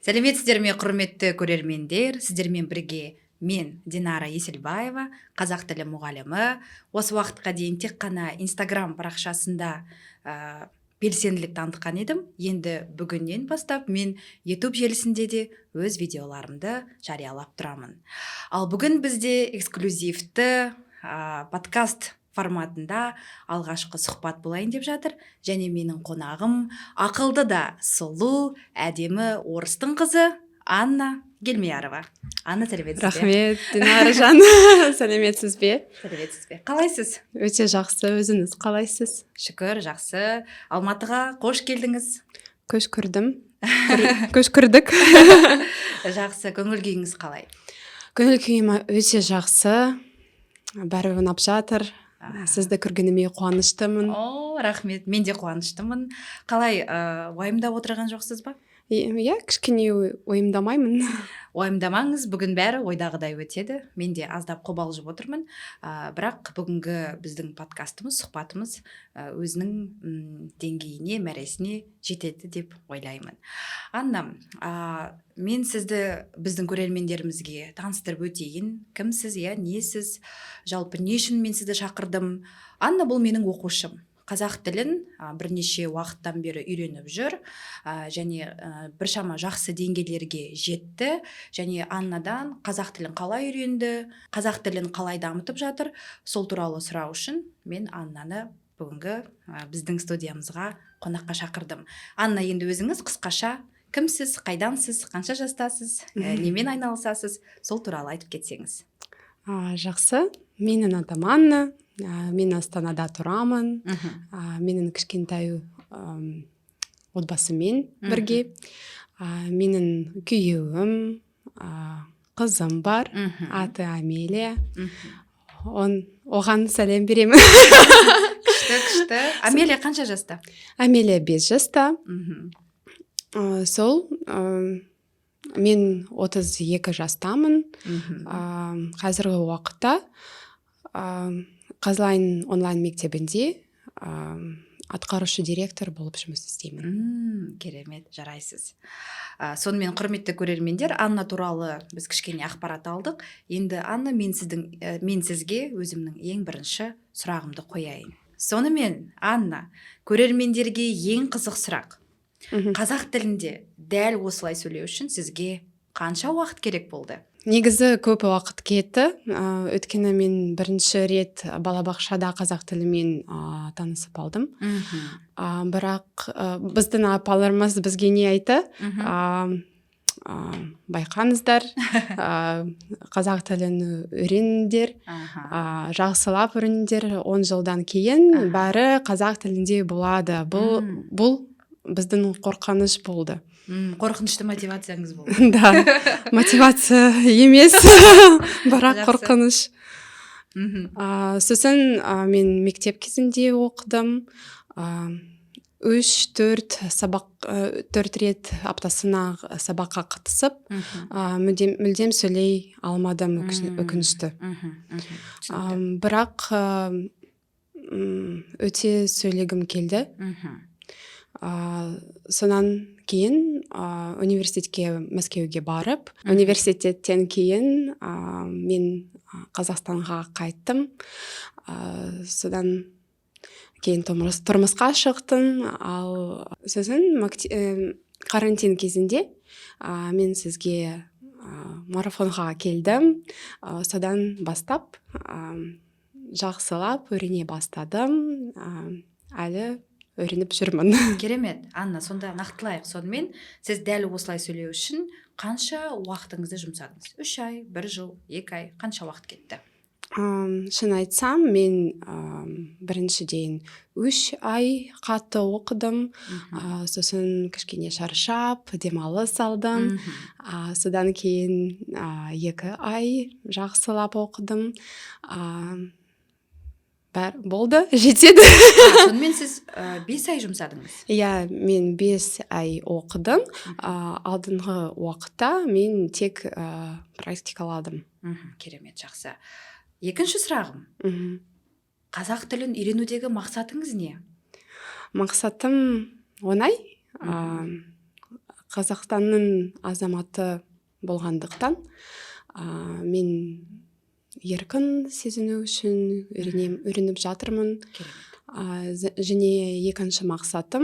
Сәлеметсіздер ме, құрметті көрермендер! Сіздермен бірге мен, Динара Есілбаева, қазақ тілі мұғалімі. Осы уақытқа дейін тек қана Инстаграм парақшасында белсенділік танытқан едім. Енді бүгіннен бастап мен YouTube желісінде де өз видеоларымды жариялап тұрамын. Ал бүгін бізде эксклюзивті подкаст форматында алғашқы сұхбат болайын деп жатыр және менің қонағым ақылды да сұлу, әдемі орыстың қызы Анна Гельмиярова. Анна, сәлеметсіз бе? Рахмет, Динара жан, сәлеметсіз бе? Сәлеметсіз бе, қалайсыз? Өте жақсы, өзіңіз қалайсыз? Шүкір, жақсы. Алматыға қош келдіңіз. Көш көрдім, көш көрдік. Жақсы, көңіл күйіңіз қалай? Көңіл күйім өте жақсы, бәрі ұнап жатыр. Сізді көргеніме қуаныштымын. О, рахмет, мен де қуаныштымын. Қалай, уайымдап отырған жоқсыз ба? Иә, кішкене уайымдамаймын. Уайымдамаңыз, бүгін бәрі ойдағыдай өтеді. Мен де аздап қобалжып отырмын, бірақ бүгінгі біздің подкастымыз, сұхбатымыз өзінің деңгейіне, мәресіне жетеді деп ойлаймын. Анна, мен сізді біздің көрермендерімізге таныстырып өтейін. Кімсіз, иә, несіз, жалпы не үшін мен сізді шақырдым? Анна бұл менің оқушым, қазақ тілін бірнеше уақыттан бері үйреніп жүр және біршама жақсы деңгейлерге жетті. Және Аннадан қазақ тілін қалай үйренді, қазақ тілін қалай дамытып жатыр, сол туралы сұрау үшін мен Аннаны бүгінгі біздің студиямызға қонаққа шақырдым. Анна, енді өзіңіз қысқаша кімсіз, қайдансыз, қанша жастасыз, немен айналысасыз, сол туралы айтып кетсеңіз. Жақсы, менің атым Анна, мен Астанада тұрамын. Менің кішкентай отбасыммен бірге. Менің күйеуім, қызым бар, аты Амелия. Оған сәлем беремін. Күшті, күшті. Амелия қанша жаста? Амелия 5 жаста. Сол мен 32 жастамын. Қазіргі уақытта Қазлайн онлайн мектебінде атқарушы директор болып жұмыс істеймін. Керемет, жарайсыз. Сонымен, құрметті көрермендер, Анна туралы біз кішкене ақпарат алдық. Енді, Анна, мен сізге өзімнің ең бірінші сұрағымды қояйын. Сонымен, Анна, көрермендерге ең қызық сұрақ. Қазақ тілінде дәл осылай сөйлеу үшін сізге қанша уақыт керек болды? Негізі көп уақыт кетті, өйткені мен бірінші рет балабақшада қазақ тілімен танысып алдым. Бірақ біздің апаларымыз бізге не айтты? Байқаңыздар, қазақ тілін үйреніңдер, жақсылап үйреніңдер, 10 жылдан кейін бәрі қазақ тілінде болады. Бұл, бұл біздің қорқыныш болды. Қорқынышты мотивацияңыз болды. Да, мотивация емес, бірақ қорқыныш. Сосын мен мектеп кезінде оқыдым. Үш төрт сабақ, төрт рет аптасына сабаққа қатысып, мүлдем, мүлдем сөйлей алмадым, өкінішті. мхм, мхм. Түсінікті. Бірақ өте сөйлегім келді. Сонан кейін университетке, Мәскеуге барып, университеттен кейін мен Қазақстанға қайттым. Содан кейін тұрмысқа шықтым. Ал сосын карантин кезінде мен сізге марафонға келдім. Содан бастап жақсылап үйрене бастадым, әлі үйреніп жүрмін. Керемет, Анна. Сонда нақтылайық: сонымен, сіз дәл осылай сөйлеу үшін қанша уақытыңызды жұмсадыңыз? 3 ай, бір жыл, 2 ай, қанша уақыт кетті? Шын айтсам, мен біріншіден 3 ай қатты оқыдым, сосын кішкене шаршап, демалыс алдым. Содан кейін 2 ай жақсылап оқыдым. Бәр болды, жетеді. Сонымен, сіз 5 ай жұмсадыңыз. Иә, мен 5 ай оқыдым. Алдыңғы уақытта мен тек практикаладым. Керемет, жақсы. Екінші сұрағым: қазақ тілін үйренудегі мақсатыңыз не? Мақсатым оңай. Қазақстанның азаматы болғандықтан, мен еркін сезіну үшін үйреніп жатырмын. Керемет. Және екінші мақсатым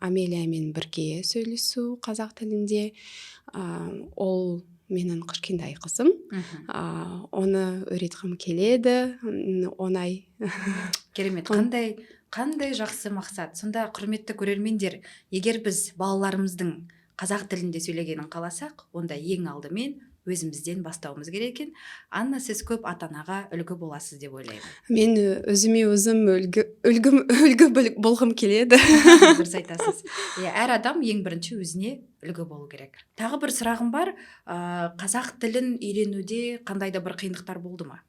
Амелиямен бірге сөйлесу қазақ тілінде. Ол менің кішкентай қызым. Оны үйреткім келеді, оңай. Керемет. Қандай жақсы мақсат. Сонда, құрметті көрермендер, егер біз балаларымыздың қазақ тілінде сөйлегенін қаласақ, онда ең алдымен өзімізден бастауымыз керек екен. Анна, сіз көп ата анаға үлгі боласыз деп ойлаймын. Мен өзіме өзім үлгі болғым келеді. Дұрыс айтасыз, иә, әр адам ең бірінші өзіне үлгі болу керек. Тағы бір сұрағым бар. Қазақ тілін үйренуде қандай да бір қиындықтар болды ма?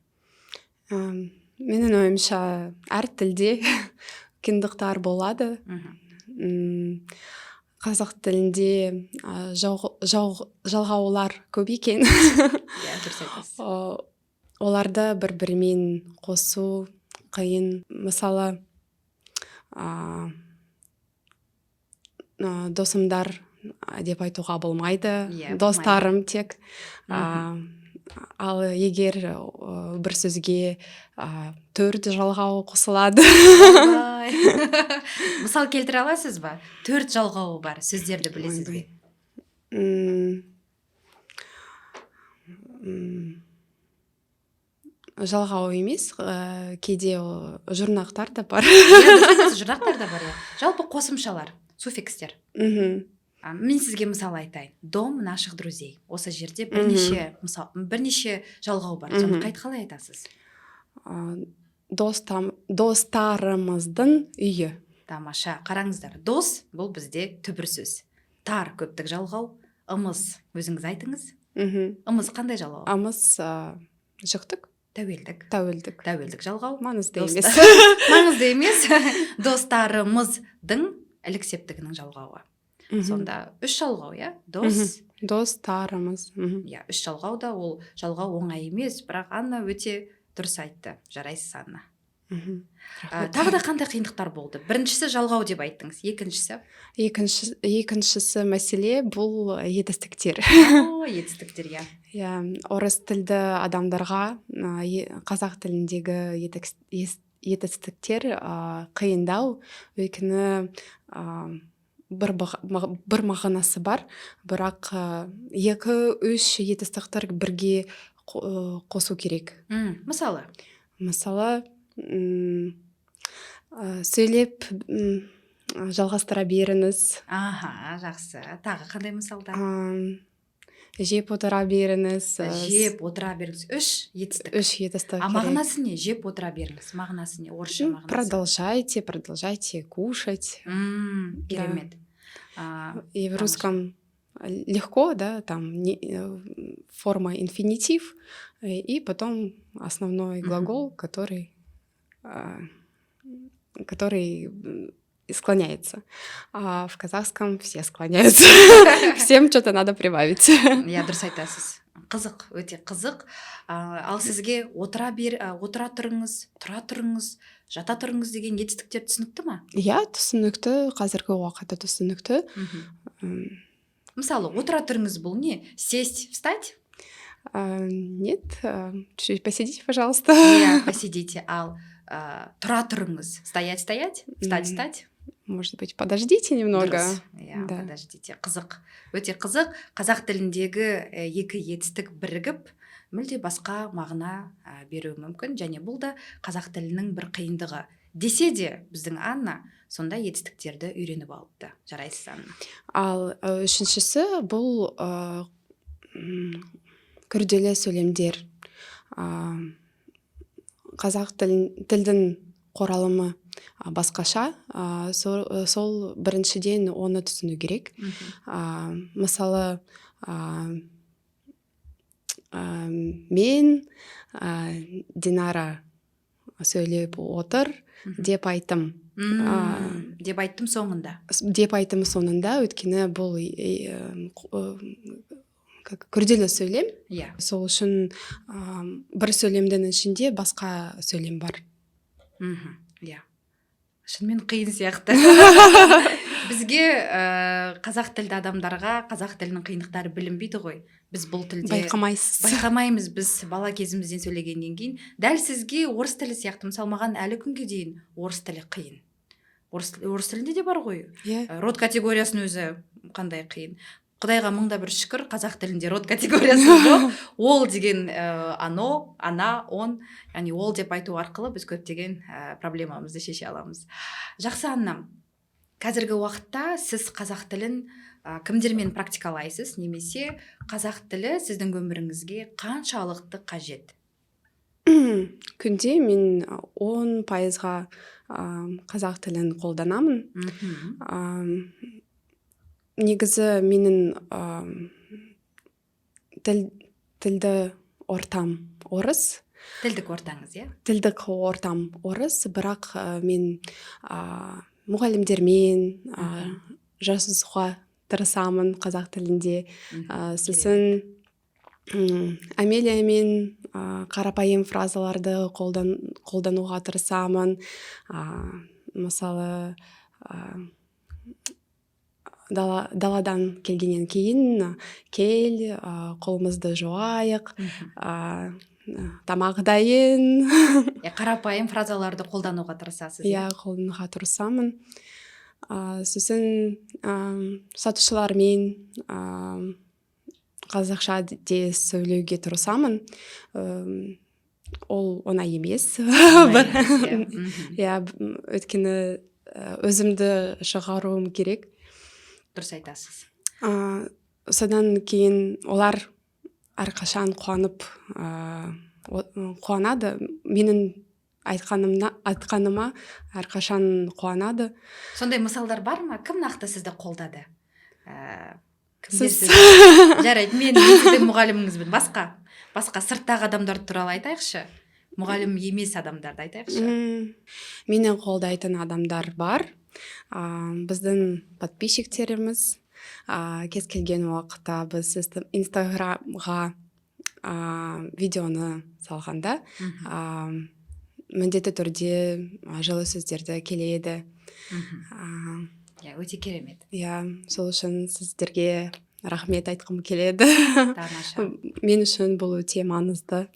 Менің ойымша, әр тілде қиындықтар болады. Қазақ тілінде жалғаулар көп екен. Иә, дұрыс айтасыз. Оларды бір бірімен қосу қиын. Мысалы, досымдар деп айтуға болмайды. Иә, Достарым тек. Ал егер бір сөзге төрт жалғау қосылады. Ойбай. Мысал келтіре аласыз ба? Төрт жалғауы бар сөздерді білесіз бе? Жалғау емес, кейде жұрнақтар да бар. Иә, дұрыс айтасыз, жұрнақтар да бар, иә. Жалпы қосымшалар, суффикстер. Мен сізге мысал айтайын: «Дом наших друзей». Осы жерде бірнеше мысал, бірнеше жалғау бар. Соны қалай айтасыз? Достарымыздың үйі. Тамаша. Қараңыздар, дос бұл бізде түбір сөз, тар көптік жалғау, ымыз, өзіңіз айтыңыз. Ымыз қандай жалғау? Ымыз жіктік. Тәуелдік. Тәуелдік. Тәуелдік жалғау. Маңызды емес. Маңызды емес. Достарымыздың ілік септігінің жалғауы. Сонда үш жалғау, иә, дос. Достарымыз. Иә, үш жалғау да, ол жалғау оңай емес, бірақ Анна өте дұрыс айтты. Жарайсыз, Анна. Рахмет. Тағы да қандай қиындықтар болды? Біріншісі жалғау деп айттыңыз, екіншісі? Екіншісі мәселе бұл етістіктер. О, етістіктер, иә. Иә, орыс тілді адамдарға қазақ тіліндегі етістіктер қиындау, өйткені бір мағынасы бар, бірақ екі үш етістіктер бірге қосу керек. Мысалы? Мысалы, сөйлеп жалғастыра беріңіз. Аха, жақсы. Тағы қандай мысалдар? Жеп отыра беріңіз. Жеп отыра беріңіз, үш етістік. Үш етістік А керек. мағынасы не? Жеп отыра беріңіз, мағынасы не, орысша мағынасы? Продолжайте, продолжайте кушать. Да. Керемет. И в Тамаша. русском легко, да, там не, форма инфинитив, и потом основной глагол, который склоняется. А в казахском все склоняются. Всем что-то надо прибавить. Иә, дұрыс айтасыз. Қызық, өте қызық. Ал сізге отыра бер, отыра тұрыңыз, тұра тұрыңыз, жата тұрыңыз деген етістіктер түсінікті ма? Иә, түсінікті, қазіргі уақытта түсінікті. Мысалы, отыра тұрыңыз бұл не? Сесть, встать? Нет, чуть-чуть посидите, пожалуйста. Иә, посидите. Ал тұра тұрыңыз, стоять, стоять, встать, встать? Может быть, подождите немного. Дұрыс, иә. Да. Подождите. Қызық, өте қызық. Қазақ тіліндегі екі етістік бірігіп, мүлде басқа мағына беруі мүмкін, және бұл да қазақ тілінің бір қиындығы десе де, біздің Анна сондай етістіктерді үйреніп алыпты. Жарайсыз, Анна. Ал үшіншісі бұл күрделі сөйлемдер. Қазақ тілдің құралымы басқаша, сол біріншіден оны түсіну керек. Мысалы, мен Динара сөйлеп отыр деп айттым. Деп айттым соңында. Деп айттым соңында, өйткені бұл как күрделі сөйлем. Сол үшін бір сөйлемдің ішінде басқа сөйлем бар. Иә, шынымен қиын сияқты. Бізге, қазақ тілді адамдарға, қазақ тілінің қиындықтары білінбейді ғой. Біз бұл тілде Байқамайсыз. Байқамаймыз. Біз бала кезімізден сөйлегеннен кейін, дәл сізге орыс тілі сияқты. Мысалы, маған әлі күнге дейін орыс тілі қиын. Орыс тілінде де бар ғой. Иә. Род категориясының өзі қандай қиын. Құдайға мың да бір шүкір, қазақ тілінде род категориясы жоқ. Ол деген оно, она, он, яғни ол деп айту арқылы біз көптеген проблемамызды шеше аламыз. Жақсы, Анна, қазіргі уақытта сіз қазақ тілін кімдермен практикалайсыз немесе қазақ тілі сіздің өміріңізге қаншалықты қажет? Күнде мен 10%-ға қазақ тілін қолданамын. Негізі менің тілді ортам орыс. Тілдік ортаңыз, иә. Тілдік ортам орыс, бірақ мен мұғалімдермен жазуға тырысамын қазақ тілінде. Сосын Амелиямен қарапайым фразаларды қолдануға тырысамын. Мысалы, даладан келгеннен кейін: «Кел, қолымызды жуайық, тамақ дайын». Иә, қарапайым фразаларды қолдануға тырысасыз. Иә, қолдануға тырысамын. Сосын сатушылармен қазақша де сөйлеуге тырысамын. Ол оңай емес. Оңай емес, иә. Иә, өйткені өзімді шығаруым керек. Дұрыс айтасыз. Содан кейін олар әрқашан қуанып, қуанады менің айтқаныма, әрқашан қуанады. Сондай мысалдар бар ма? Кім нақты сізді қолдады? Кімдер? Сіз. Жарайды, мен сіздің мұғаліміңізбін. Басқа сырттағы адамдар туралы айтайықшы, мұғалім емес адамдарды айтайықшы. Мені қолдайтын адамдар бар. Біздің подписчиктеріміз, кез келген уақытта біз Инстаграмға видеоны салғанда, міндетті түрде жылы сөздерді келеді. Иә, өте керемет. Иә, сол үшін сіздерге рахмет айтқым келеді. Тамаша. Мен үшін бұл өте маңызды.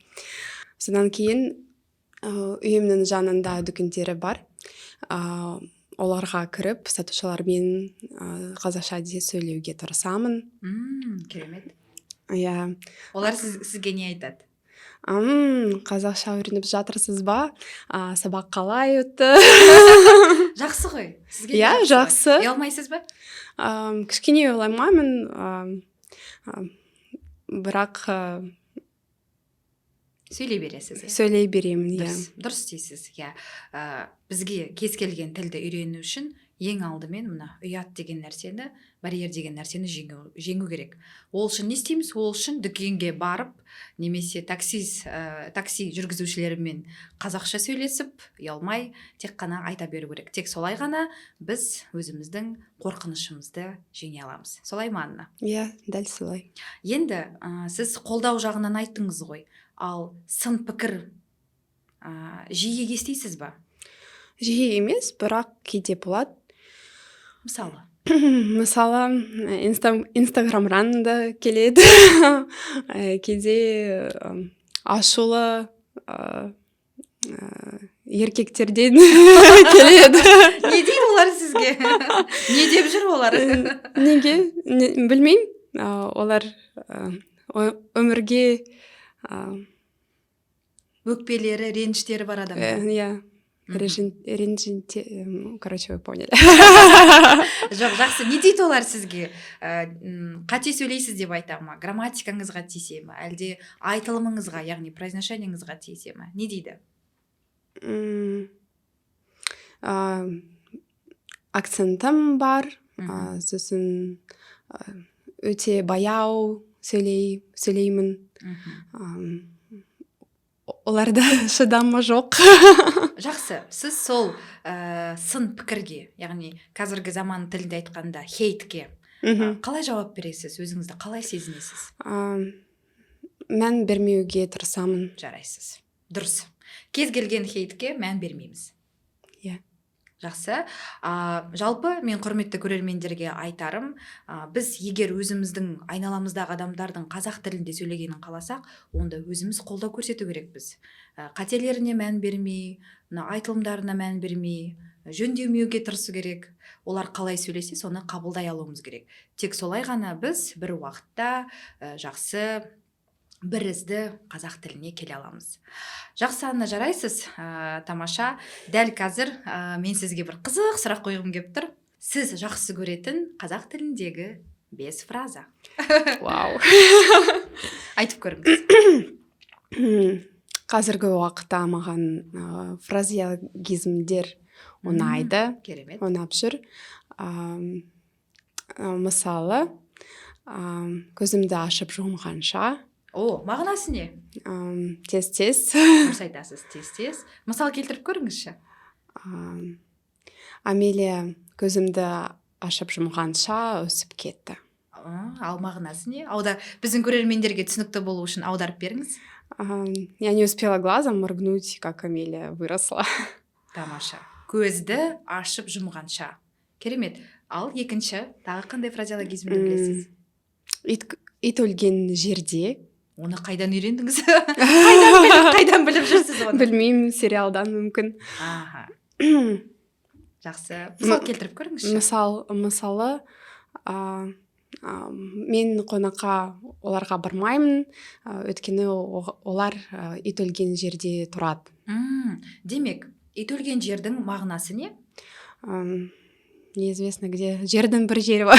Содан кейін үйімнің жанында дүкендері бар. Оларға кіріп, сатушылармен қазақша де сөйлеуге тырысамын. Керемет. Иә. Олар сізге не айтады? Қазақша үйреніп жатырсыз ба? Сабақ қалай өтті?» Жақсы ғой сізге де. Иә, ғой. Жақсы. Ұялмайсыз ба? Кішкене ұялмаймын, бірақ Сөйлей бересіз, иә? Сөйлей беремін, иә. Дұрыс дейсіз, иә. Бізге кез келген тілді үйрену үшін ең алдымен мына ұят деген нәрсені, барьер деген нәрсені жеңу керек. Ол үшін не істейміз? Ол үшін дүкенге барып немесе такси жүргізушілерімен қазақша сөйлесіп, ұялмай тек қана айта беру керек. Тек солай ғана біз өзіміздің қорқынышымызды жеңе аламыз. Солай ма, Анна? Иә, дәл солай. Енді сіз қолдау жағынан айттыңыз ғой, ал сын пікір жиі естисіз ба? Жиі емес, бірақ кейде болады. Мысалы? Мысалы, Инстаграмнан да келеді. Кейде ашулы еркектерден келеді. Не дейді олар сізге? Не деп жүр олар? Неге? Білмеймін. Олар өмірге Өкпелері, реніштері бар адамдар. Иә. Короче, вы поняли. Жоқ, жақсы. Не дейді олар сізге? Қате сөйлейсіз деп айта ма, грамматикаңызға тиісе ма, әлде айтылымыңызға, яғни произношениеңізға тиісе ма? Не дейді? Акцентім бар, сосын өте баяу сөйлеймін. Оларда шыдамы жоқ. Жақсы, сіз сол сын пікірге, яғни қазіргі заман тілінде айтқанда, хейтке қалай жауап бересіз? Өзіңізді қалай сезінесіз? Мән бермеуге тырысамын. Жарайсыз, дұрыс. Кез келген хейтке мән бермейміз. Иә. Жақсы. Жалпы мен құрметті көрермендерге айтарым, біз егер өзіміздің айналамыздағы адамдардың қазақ тілінде сөйлегенін қаласақ, онда өзіміз қолдау көрсету керекпіз. Қателеріне мән бермей, мына айтылымдарына мән бермей, жөндемеуге тырысу керек. Олар қалай сөйлесе, соны қабылдай алуымыз керек. Тек солай ғана біз бір уақытта жақсы бірізді қазақ тіліне келе аламыз. Жақсы, Анна, жарайсыз. Тамаша. Дәл қазір мен сізге бір қызық сұрақ қойғым келіп тұр. Сіз жақсы көретін қазақ тіліндегі 5 фраза. Вау. Айтып көріңіз. Қазіргі уақытта маған фразеологизмдер ұнайды. Керемет. Ұнап жүр. Мысалы, көзімді ашып жұмғанша. О, мағынасы не? Тез-тез. Дұрыс айтасыз, тез-тез. Мысал келтіріп көріңізші. Амелия көзімді ашып жұмғанша өсіп кетті. Ал мағынасы не? Біздің көрермендерге түсінікті болу үшін аударып беріңіз. Я не успела глазом моргнуть, как Амелия выросла. Тамаша. Көзді ашып жұмғанша. Керемет. Ал екінші, тағы қандай фразеологизмді білесіз? Ит өлген жерде. Оны қайдан үйрендіңіз? Қайдан біліп жүрсіз оны? Білмеймін, сериалдан мүмкін. Аха. Жақсы. Мысал келтіріп көріңізші. Мысалы, мен қонаққа оларға бармаймын, өйткені олар ит өлген жерде тұрады. Демек, ит өлген жердің мағынасы не? Неизвестно где. Жердің бір жері бар.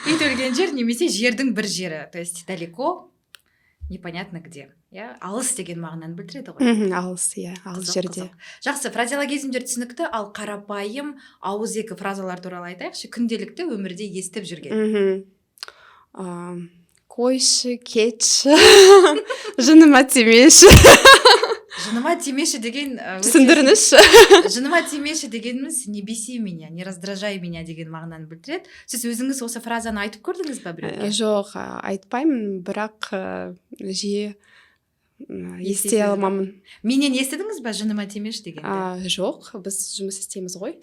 Ит өлген жер немесе жердің бір жері. То есть далеко, непонятно где. Иә, алыс деген мағынаны білдіреді ғой. Алыс, иә, алыс Қызық, жерде. қызық. Жақсы, фразеологизмдер түсінікті, ал қарапайым ауызекі фразалар туралы айтайықшы, күнделікті өмірде естіп жүрген. Қойшы, кетші, жыныма тимеші. Жыныма тимеші деген, өте Түсіндіріңізші. Жыныма тимеші дегеніміз не беси меня, не раздражай меня деген мағынаны білдіреді. Сіз өзіңіз осы фразаны айтып көрдіңіз ба біреуге? Жоқ, айтпаймын, бірақ жиі Естисіз ести ба? алмамын. Менен естідіңіз ба жыныма тимеші дегенді? Жоқ, біз жұмыс істейміз ғой.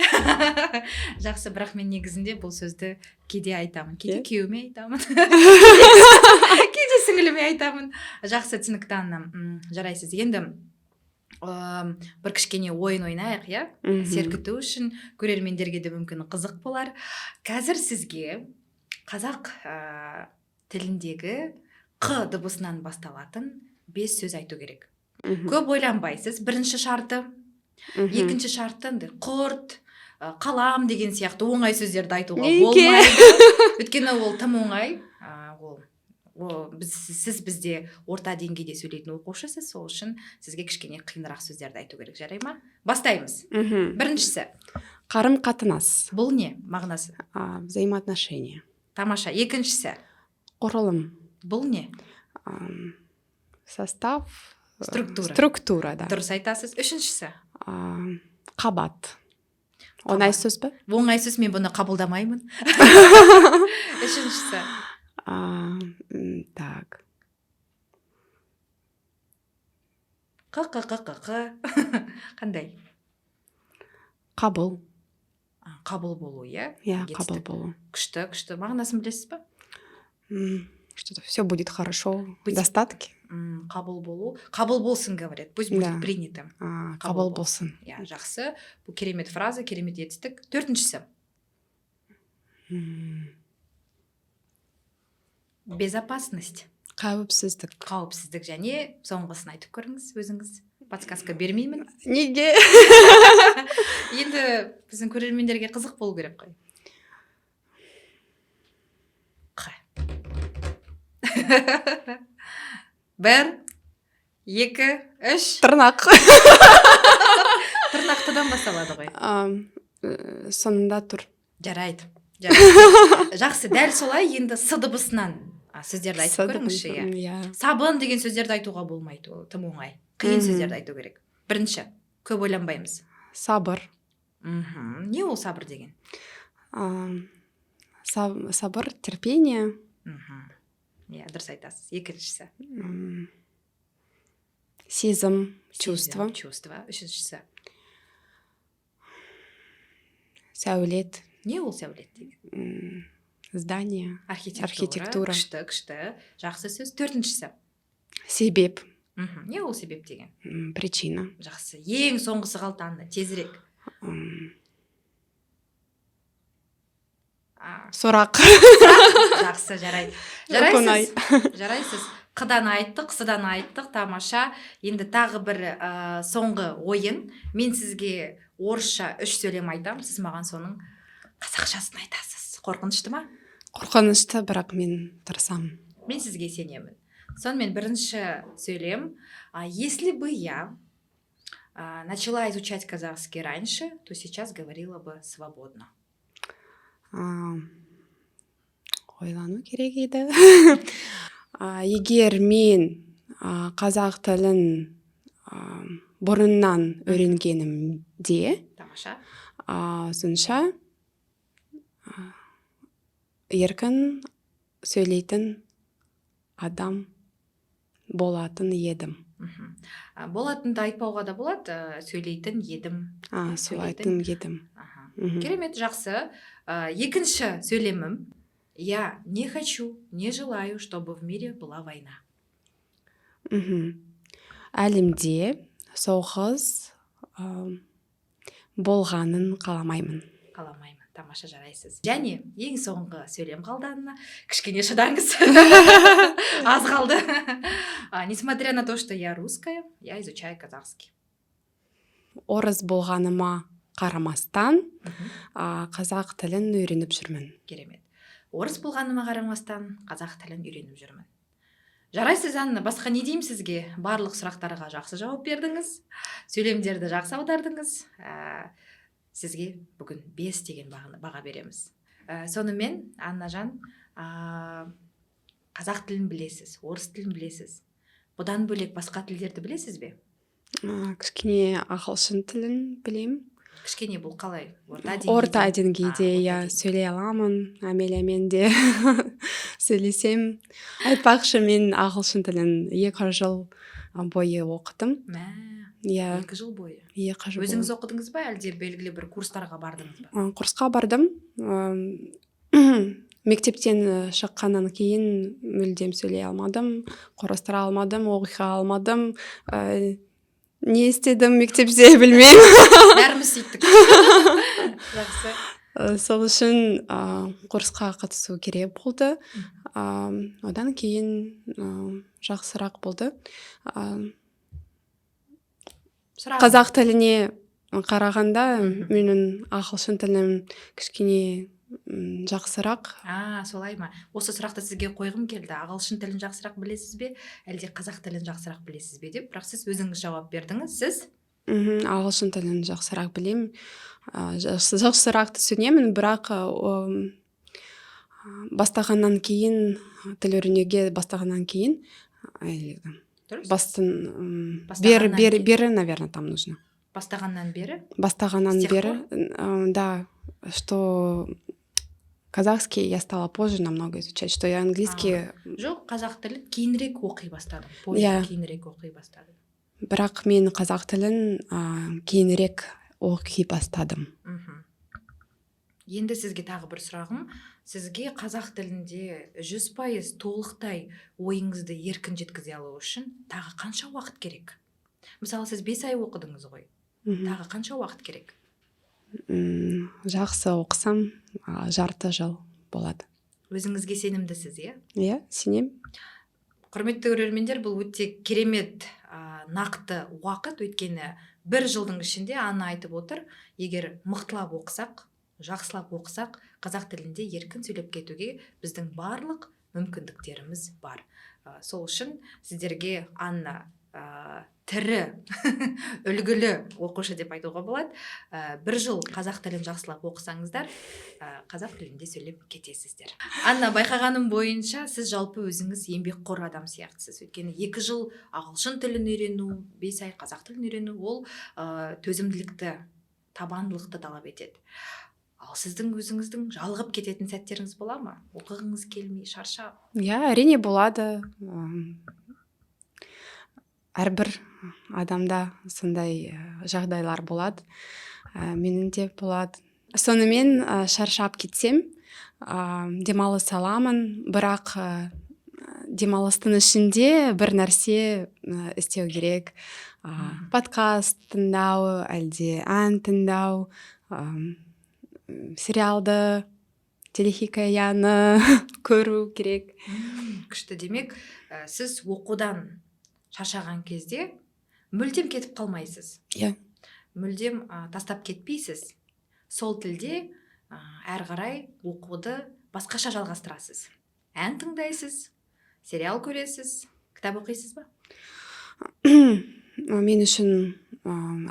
Жақсы, бірақ мен негізінде бұл сөзді кейде айтамын. Кейде Иә? күйеуіме айтамын. Кейде сіңіліме айтамын. Жақсы, түсінікті, Анна. Жарайсыз. Енді бір кішкене ойын ойнайық, иә? Сергіту үшін көрермендерге де мүмкін қызық болар. Қазір сізге қазақ тіліндегі қ дыбысынан басталатын 5 сөз айту керек. Көп ойланбайсыз. Бірінші шарты. Екінші шарты андай құрт, қалам деген сияқты оңай сөздерді айтуға Неге? болмайды. Өйткені ол тым оңай. Сіз бізде орта деңгейде сөйлейтін оқушысыз, сол үшін сізге кішкене қиынырақ сөздерді айту керек, жарай ма? Бастаймыз. Біріншісі. Қарым-қатынас. Бұл не мағынасы? Взаимоотношения. Тамаша. Екіншісі. Құрылым. Бұл не? Состав. Структура. Структура, да. Дұрыс айтасыз. Үшіншісі. Қабат. Оңай сөз бе? Оңай сөз, мен бұны қабылдамаймын. Үшіншісі. Так. Қ, қ, қ, қ, қ. Қандай? Қабыл. Қабыл болу, иә? Иә, Жетістік. қабыл болу. Күшті, күшті. Мағынасын білесіз ба? Что-то все будет хорошо. Быть Достатки. Қабыл болу. Қабыл болсын, говорят. Пусть будет Да. принятым. Қабыл Қабыл болсын. болсын. Иә, жақсы. Бұл керемет фраза, керемет етістік. Төртіншісі. Безопасность. Қауіпсіздік. Қауіпсіздік. Және соңғысын айтып көріңіз өзіңіз. Подсказка бермеймін. Неге? Енді біздің көрермендерге қызық болу керек қой. Қ. 1, 2, 3. Тырнақ. Тырнақтыдан басталады ғой. Соңында тұр. Жарайды. Жарайды. Жақсы, дәл солай енді с дыбысынан сөздерді айтып С көріңізші, иә. дыбысын, иә. Сабын деген сөздерді айтуға болмайды, ол тым оңай. Қиын сөздерді айту керек. Бірінші, көп ойланбаймыз. Сабыр. Не ол сабыр деген? Сабыр, терпение. Иә, дұрыс айтасыз. Екіншісі. Сезім, чувство. Сезім, чувство. Үшіншісі. Сәулет. Не ол сәулет деген? Здание. Архитектура. Архитектура. Күшті, күшті, жақсы сөз. Төртіншісі? Себеп. Не ол себеп деген? Причина. Жақсы. Ең соңғысы қалды, Анна, тезірек. Сұрақ. Жақсы, жарайды. Оп-оңай. Жарайсыз, жарайсыз. Қыдан айттық, сыдан айттық, тамаша. Енді тағы бір соңғы ойын. Мен сізге орысша үш сөйлем айтамын, сіз маған соның қазақшасын айтасыз. Қорқынышты ма? Қорқынышты, бірақ мен тырысамын. Мен сізге сенемін. Сонымен, бірінші сөйлем: «Если бы я начала изучать казахский раньше, то сейчас говорила бы свободно». Ойлану керек еді. Егер мен қазақ тілін бұрыннан үйренгенімде, Тамаша. Сонша еркін сөйлейтін адам болатын едім. Болатынды айтпауға да болады, сөйлейтін едім. Солай Сөйлейтін. Едім. Аха. Мхм. Керемет, жақсы. Екінші сөйлемім: «Я не хочу, не желаю, чтобы в мире была война». Әлемде соғыс болғанын қаламаймын. Қаламаймын. Тамаша, жарайсыз. Және ең соңғы сөйлем қалды, Анна, кішкене шыдаңыз, аз қалды. «Несмотря на то, что я русская, я изучаю казахский». Орыс болғаныма қарамастан, қазақ тілін үйреніп жүрмін. Керемет. Орыс болғаныма қарамастан, қазақ тілін үйреніп жүрмін. Жарайсыз, Анна. Басқа не деймін сізге? Барлық сұрақтарға жақсы жауап бердіңіз, сөйлемдерді жақсы аудардыңыз. Сізге бүгін 5 деген баға береміз. Сонымен, Аннажан, қазақ тілін білесіз, орыс тілін білесіз, бұдан бөлек басқа тілдерді білесіз бе? Кішкене ағылшын тілін білемін. Кішкене бұл қалай, орта деңгейде? Орта деңгейде. А, орта Иә. Деңгейде. Сөйлей аламын, Амелиямен де сөйлесем. Айтпақшы, мен ағылшын тілін 2 жыл бойы оқыдым. Мә! Иә. 2 жыл бойы? 2 жыл. Өзіңіз оқыдыңыз ба, әлде белгілі бір курстарға бардыңыз ба? Курсқа бардым. Мектептен шыққаннан кейін мүлдем сөйлей алмадым, құрастыра алмадым, оқи алмадым. Не істедім мектепте, білмеймін. Бәріміз сөйттік. Жақсы. Сол үшін курсқа қатысу керек болды. Одан кейін жақсырақ болды. Сұрағым. Қазақ тіліне қарағанда, менің ағылшын тілім кішкене жақсырақ. А, солай ма? Осы сұрақты сізге қойғым келді, ағылшын тілін жақсырақ білесіз бе, әлде қазақ тілін жақсырақ білесіз бе деп, бірақ сіз өзіңіз жауап бердіңіз. Сіз Ағылшын тілін жақсырақ білемін, жақсырақ түсінемін, бірақ бастағаннан кейін, тіл үйренуге бастағаннан кейін или Дұрыс. Бастын бері Бастағаннан бері кейін. Бері, наверное, там нужно. Бастағаннан бері. Бастағаннан С тех бері, да, что казахский я стала позже намного изучать, что я английский. Жоқ, қазақ тілін кейінірек оқи бастадым, позже. Иә. Кейінірек оқи бастадым. Бірақ мен қазақ тілін кейінірек оқи бастадым. Енді сізге тағы бір сұрағым: сізге қазақ тілінде 100% толықтай ойыңызды еркін жеткізе алу үшін тағы қанша уақыт керек? Мысалы, сіз 5 ай оқыдыңыз ғой. Тағы қанша уақыт керек? Жақсы оқысам, жарты жыл болады. Өзіңізге сенімдісіз, иә? Иә, сенемін. Құрметті көрермендер, бұл өте керемет, нақты уақыт, өйткені бір жылдың ішінде Анна айтып отыр, егер мықтылап оқысақ, жақсылап оқысақ, қазақ тілінде еркін сөйлеп кетуге біздің барлық мүмкіндіктеріміз бар. Сол үшін сіздерге Анна тірі үлгілі оқушы деп айтуға болады. Бір жыл қазақ тілін жақсылап оқысаңыздар, қазақ тілінде сөйлеп кетесіздер. Анна, байқағаным бойынша, сіз жалпы өзіңіз еңбекқор адам сияқтысыз, өйткені 2 жыл ағылшын тілін үйрену, 5 ай қазақ тілін үйрену, ол төзімділікті, табандылықты талап етеді. Ал сіздің өзіңіздің жалығып кететін сәттеріңіз бола ма, оқығыңыз келмей, шаршап? Иә, әрине, болады. Әрбір адамда сондай жағдайлар болады. Менің де болады. Сонымен шаршап кетсем, демалыс аламын, бірақ демалыстың ішінде бір нәрсе істеу керек. Подкаст тыңдау, әлде ән тыңдау, сериалды, телехикаяны көру керек. Күшті. Демек, сіз оқудан шаршаған кезде мүлдем кетіп қалмайсыз. Иә. Мүлдем тастап кетпейсіз. Сол тілде әрі қарай оқуды басқаша жалғастырасыз. Ән тыңдайсыз, сериал көресіз, кітап оқисыз ба? Мен үшін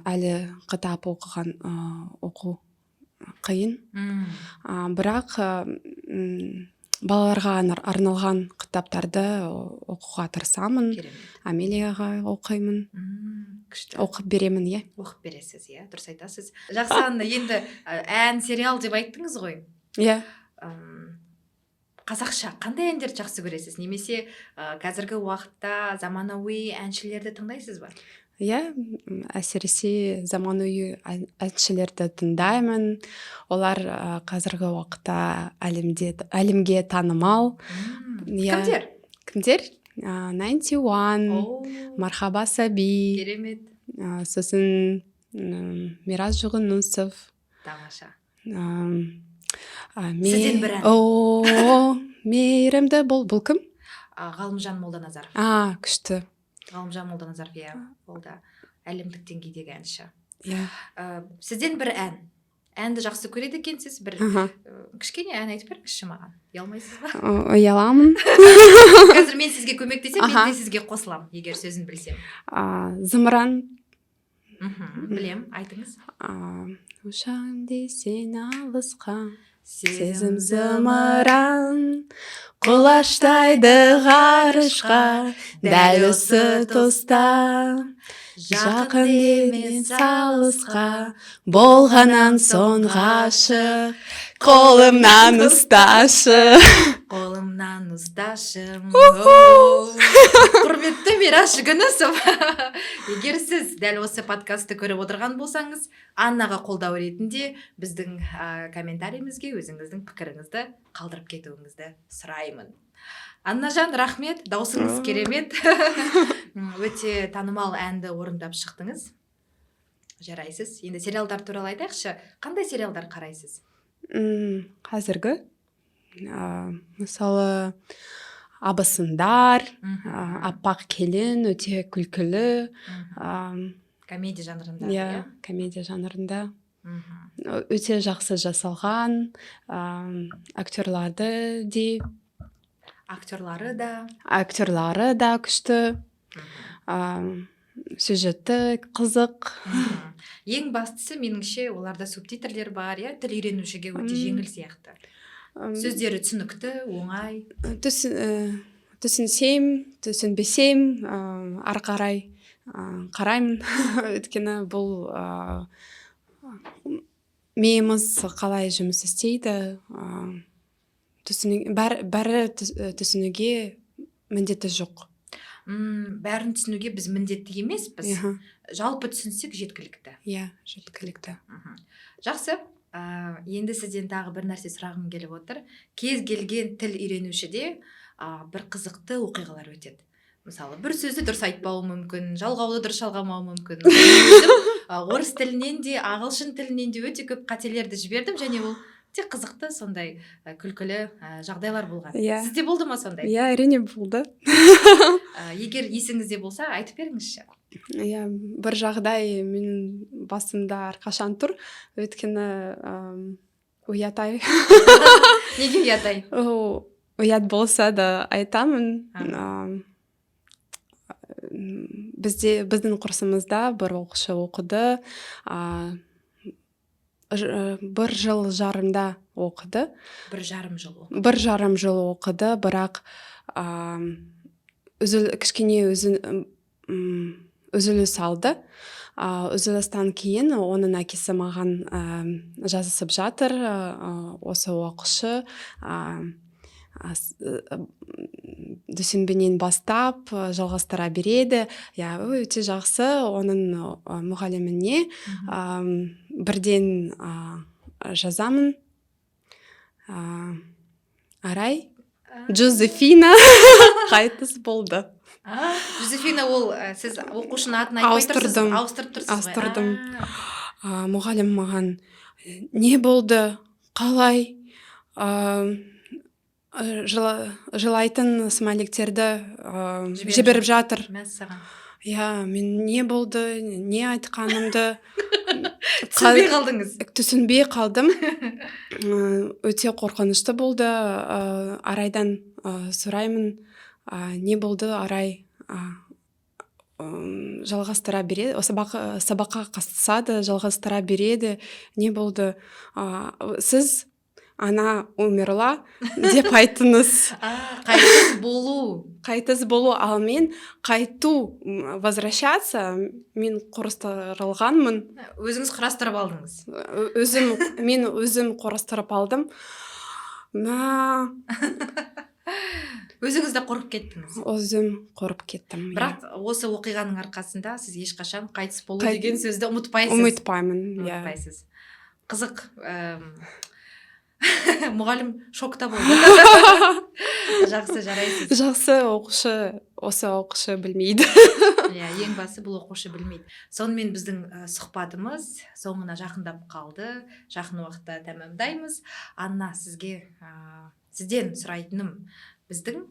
әлі кітап оқыған, оқу қиын. Бірақ балаларға арналған кітаптарды оқуға тырысамын. Амелияға оқимын. Күшті. Оқып беремін, иә. Оқып бересіз, иә, дұрыс айтасыз. Жақсы, Анна, енді ән, сериал деп айттыңыз ғой. Иә. Қазақша қандай әндерді жақсы көресіз немесе қазіргі уақытта заманауи әншілерді тыңдайсыз ба? Иә, әсіресе заманауи әншілерді тыңдаймын. Олар қазіргі уақытта әлемге танымал. Иә. Кімдер? Кімдер? Ninety One, О, Мархаба Саби, керемет. Сосын Мирас Жүгінісов. Тамаша. Сізден бір ән. О, мейірімді бол, бұл кім? Ғалымжан Молданазаров. А, күшті. Ғалымжан Молданазаров, иә, ол да әлемдік деңгейдегі әнші. Иә. Сізден бір ән. Әнді жақсы көреді екенсіз, бір кішкене ән айтып беріңізші маған. Ұялмайсыз ба? Ұяламын. Қазір мен сізге көмектесемін, мен де сізге қосыламын, егер сөзін білсем. Зымыран. Білем, айтыңыз. Ұшам десең алысқа, сезім зымыран, құлаштайды ғарышқа, дәл осы тұста, жақын емес алысқа, болғаннан соң ғашық, қолымнан ұсташы. Қолымнан ұсташы. Құрметті Мирас Жүгінісов, егер сіз дәл осы подкастты көріп отырған болсаңыз, Аннаға қолдау ретінде біздің комментарийімізге өзіңіздің пікіріңізді қалдырып кетуіңізді сұраймын. Аннажан, рахмет, даусыңыз керемет. Өте танымал әнді орындап шықтыңыз. Жарайсыз. Енді сериалдар туралы айтайықшы. Қандай сериалдар қарайсыз? Қазіргі, мысалы, Абысындар, Аппақ келін өте күлкілі. Комедия жанрында, иә, иә? Комедия жанрында. Өте жақсы жасалған, актерларды де Актерлары да. Актерлары да күшті. Сюжеті қызық. Ең бастысы, меніңше, оларда субтитрлер бар, иә, тіл үйренушіге өте жеңіл сияқты. Сөздері түсінікті, оңай. Түсінсем, түсінбесем, ары қарай қараймын. Өйткені бұл миымыз қалай жұмыс істейді, бәрі түсінуге міндеті жоқ. Бәрін түсінуге біз міндетті емеспіз. Жалпы түсінсек жеткілікті. Иә, жеткілікті. Жақсы. Енді сізден тағы бір нәрсе сұрағым келіп отыр. Кез келген тіл үйренушіде бір қызықты оқиғалар өтеді. Мысалы, бір сөзді дұрыс айтпауы мүмкін, жалғауды дұрыс жалғамауы мүмкін. Өзім орыс тілінен де, ағылшын тілінен де өте көп қателерді жібердім және ол өте қызықты сондай күлкілі жағдайлар болған. Сізде болды ма сондай? Иә, әрине болды. Егер есіңізде болса, айтып беріңізші. Иә, бір жағдай менің басымда әрқашан тұр, өйткені ұят-ай. Неге ұят-ай? О, ұят болса да айтамын. Біздің курсымызда бір оқушы оқыды, бір жыл жарымда оқыды. Бір жарым жыл оқыды. Бір жарым жыл оқыды, бірақ, кішкене үзіліс алды. Үзілістен кейін оның әкесі маған, жазысып жатыр, осы оқушы, дүйсенбінен бастап, жалғастыра береді. Иә, өте жақсы, оның, мұғаліміне, бірден, Жазамын, Арай, Джозефина қайтыс болды. Жозефина ол сіз оқушының атын айтпай тұрсыз. Ауыстырдым. Ауыстырып тұрсыз ғой. Ауыстырдым. Мұғалім маған: «Не болды, қалай?» Жылайтын смайликтерді Жіберіп жіберіп жатыр. Мәссаған. Иә, мен не болды, не айтқанымды түсінбей қалдыңыз. Түсінбей қалдым. Өте қорқынышты болды. Арайдан сұраймын: «Не болды, Арай?» Жалғастыра береді, сабаққа қатысады, жалғастыра береді. «Не болды?» «Сіз «она умерла» деп айттыңыз». Қайтыс болу. Қайтыс болу, ал мен қайту, возвращаться, мен құрастырылғанмын. Өзіңіз құрастырып алдыңыз. Өзім, мен өзім құрастырып алдым. Мә. Өзіңіз де қорқып кеттіңіз. Өзім қорқып кеттім, иә. Бірақ осы оқиғаның арқасында сіз ешқашан қайтыс болу деген сөзді ұмытпайсыз. Ұмытпаймын, иә. Ұмытпайсыз. Қызық, мұғалім шокта болды. Жақсы, жарайсыз. Жақсы оқушы, осы оқушы білмейді. Иә, ең басы, бұл оқушы білмейді. Сонымен, біздің сұхбатымыз соңына жақындап қалды, жақын уақытта тәмамдаймыз. Анна, сізге, сізден сұрайтыным: біздің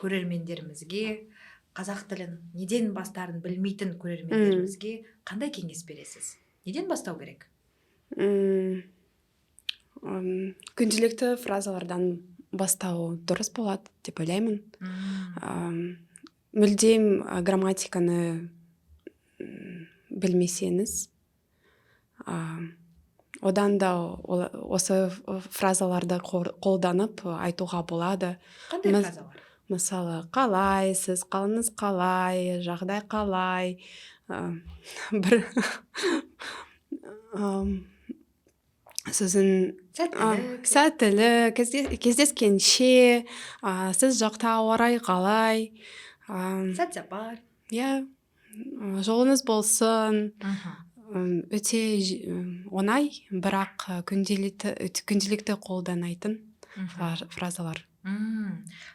көрермендерімізге, қазақ тілін неден бастарын білмейтін көрермендерімізге қандай кеңес бересіз? Неден бастау керек? Күнделікті фразалардан бастау дұрыс болады деп ойлаймын. Мүлдем грамматиканы білмесеңіз, одан да осы фразаларды қолданып айтуға болады. Қандай фразалар? Мысалы, қалайсыз, қалыңыз қалай, жағдай қалай, бір сіздің Сәттілік. Сәттілік, кездескенше, сіз жақта ауа райы қалай, Сәт сапар. Иә, жолыңыз болсын. Өте оңай, бірақ күнделікті қолданайтын фразалар.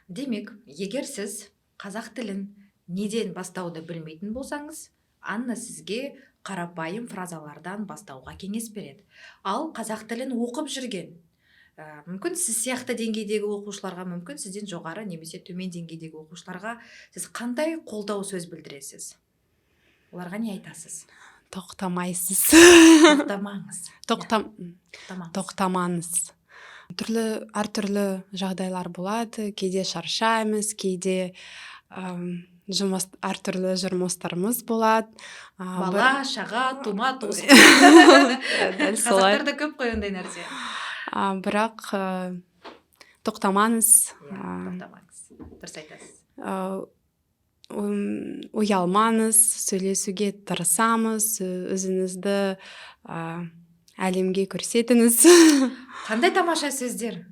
Демек, егер сіз қазақ тілін неден бастауды білмейтін болсаңыз, Анна сізге қарапайым фразалардан бастауға кеңес береді. Ал қазақ тілін оқып жүрген, мүмкін, сіз сияқты деңгейдегі оқушыларға, мүмкін, сізден жоғары немесе төмен деңгейдегі оқушыларға сіз қандай қолдау сөз білдіресіз? Оларға не айтасыз? Тоқтамайсыз. Тоқтамаңыз. Тоқтамаңыз. Тоқтамаңыз. Түрлі, әртүрлі жағдайлар болады. Кейде шаршаймыз, кейде жұмыс, әртүрлі жұмыстарымыз болады. Бала шаға, тума туыс. Дәл солай. Қазақтарда көп қой ондай нәрсе. Бірақ тоқтамаңыз. Иә, тоқтамаңыз, дұрыс айтасыз. Ұялмаңыз, сөйлесуге тырысамыз, өзіңізді әлемге көрсетіңіз. Қандай тамаша сөздер!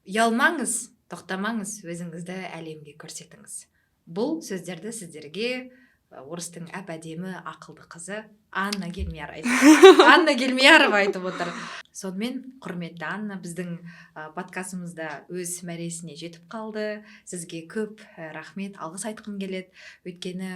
Ұялмаңыз, тоқтамаңыз, өзіңізді әлемге көрсетіңіз. Бұл сөздерді сіздерге орыстың әп әдемі ақылды қызы Анна Гельмияр айтып, Анна Гельмиярова айтып отыр. Сонымен, құрметті Анна, біздің подкастымыз да өз мәресіне жетіп қалды. Сізге көп рахмет, алғыс айтқым келеді, өйткені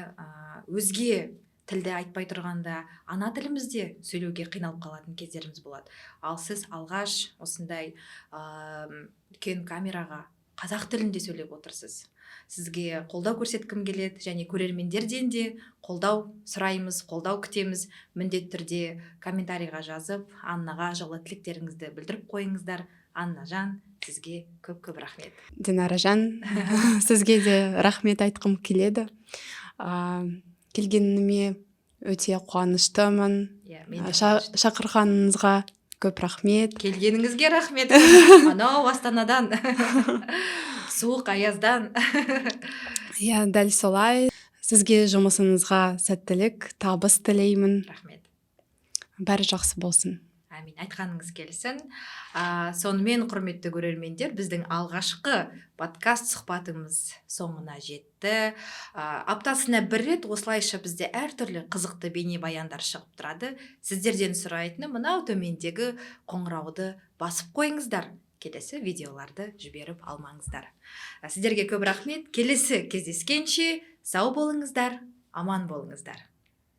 өзге тілді айтпай тұрғанда, ана тілімізде сөйлеуге қиналып қалатын кездеріміз болады. Ал сіз алғаш осындай үлкен камераға қазақ тілінде сөйлеп отырсыз. Сізге қолдау көрсеткім келеді және көрермендерден де қолдау сұраймыз, қолдау күтеміз. Міндетті түрде комментарийға жазып, Аннаға жылы тілектеріңізді білдіріп қойыңыздар. Аннажан, сізге көп көп рахмет. Динаражан, сізге де рахмет айтқым келеді. Келгеніме өте қуаныштымын. Иә, мен де қуаныштымын. Шақырғаныңызға көп рахмет. Келгеніңізге рахмет, анау Астанадан, суық аяздан. Иә, дәл солай. Сізге жұмысыңызға сәттілік, табыс тілеймін. Рахмет. Бәрі жақсы болсын. Әмин, айтқаныңыз келсін. Сонымен, құрметті көрермендер, біздің алғашқы подкаст сұхбатымыз соңына жетті. Аптасына бір рет осылайша бізде әртүрлі қызықты бейнебаяндар шығып тұрады. Сіздерден сұрайтыным: мынау төмендегі қоңырауды басып қойыңыздар, келесі видеоларды жіберіп алмаңыздар. Сіздерге көп рахмет. Келесі кездескенше сау болыңыздар, аман болыңыздар.